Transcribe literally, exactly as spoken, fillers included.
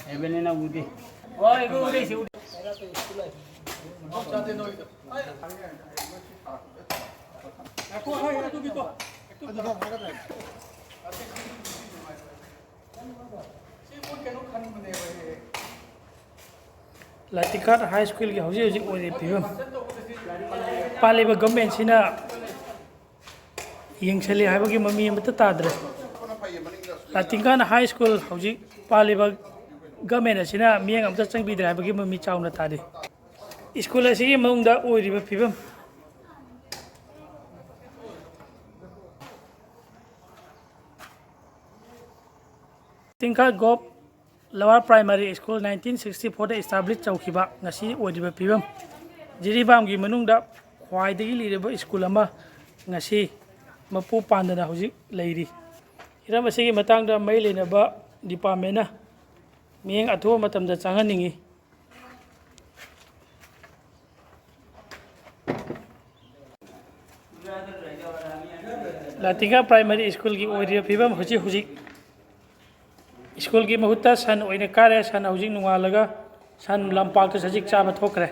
ꯑꯦꯕꯦꯅꯦꯅ ꯎꯗꯦ꯫ ꯍꯣꯏ, ꯎꯗꯦ, ꯁꯤ ꯎꯗꯦ꯫ ꯂꯥꯇꯤꯀꯥꯠ ꯍꯥꯏ ꯁ꯭ꯀꯨꯜꯒꯤ ꯍꯧꯖꯤꯛ ꯍꯧꯖꯤꯛ ꯑꯣꯏꯔꯤꯕ ꯐꯤꯕꯝ, ꯄꯥꯜꯂꯤꯕ ꯒꯚꯔꯟꯃꯦꯟꯁꯤꯅ ꯌꯦꯡꯁꯤꯜꯂꯤ ꯍꯥꯏꯕꯒꯤ ꯃꯃꯤ ꯑꯃꯠꯇ ꯇꯥꯗ꯭ꯔꯦ꯫ ꯂꯥꯇꯤꯀꯥꯠ ꯍꯥꯏ ꯁ꯭ꯀꯨꯜ ꯍꯧꯖꯤꯛ ꯄꯥꯜꯂꯤꯕ ꯒꯚꯔꯟꯃꯦꯟ ꯑꯁꯤꯅ ꯃꯤꯠꯌꯦꯡ ꯑꯃꯠꯇ ꯆꯪꯕꯤꯗ꯭ꯔꯦ ꯍꯥꯏꯕꯒꯤ ꯃꯃꯤ ꯆꯥꯎꯅ ꯇꯥꯔꯤ꯫ ꯁ꯭ꯀꯨꯜ ꯑꯁꯤꯒꯤ ꯃꯅꯨꯡꯗ ꯑꯣꯏꯔꯤꯕ ꯐꯤꯕꯝ꯫ ꯇꯤꯡꯈꯥ ꯒꯣꯞ lower primary school nineteen sixty ꯐꯣꯔꯗ ꯏꯁꯇꯥꯕ꯭ꯂꯤꯁ ꯇꯧꯈꯤꯕ ꯉꯁꯤ ꯑꯣꯏꯔꯤꯕ ꯐꯤꯕꯝ꯫ ꯖꯤꯔꯤꯕꯥꯝꯒꯤ ꯃꯅꯨꯡꯗ ꯈ꯭ꯋꯥꯏꯗꯒꯤ ꯂꯤꯔꯕ ꯁ꯭ꯀꯨꯜ ꯑꯃ ꯉꯁꯤ ꯃꯄꯨ ꯄꯥꯟꯗꯅ ꯍꯧꯖꯤꯛ ꯂꯩꯔꯤ꯫ ꯍꯤꯔꯝ ꯑꯁꯤꯒꯤ ꯃꯇꯥꯡꯗ ꯃꯔꯤ ꯂꯩꯅꯕ ꯗꯤꯄꯥꯔꯠꯃꯦꯟꯅ ꯃꯤꯠꯌꯦꯡ ꯑꯊꯨꯕ ꯃꯇꯝꯗ ꯆꯪꯍꯟꯅꯤꯡꯏ꯫ ꯂꯥꯇꯤꯡꯒꯥ ꯄ꯭ꯔꯥꯏꯃꯥꯔꯤ ꯁ꯭ꯀꯨꯜꯒꯤ ꯑꯣꯏꯔꯤꯕ ꯐꯤꯕꯝ ꯍꯧꯖꯤꯛ ꯍꯧꯖꯤꯛ ꯁ꯭ꯀꯨꯜꯒꯤ ꯃꯍꯨꯠꯇ ꯁꯟ ꯑꯣꯏꯅ ꯀꯥꯔꯦ꯫ ꯁꯟ ꯍꯧꯖꯤꯛ ꯅꯣꯡꯉꯥꯜꯂꯒ ꯁꯟ ꯂꯝꯄꯥꯛꯇ ꯁꯖꯤꯛ ꯆꯥꯕ ꯊꯣꯛꯈ꯭ꯔꯦ꯫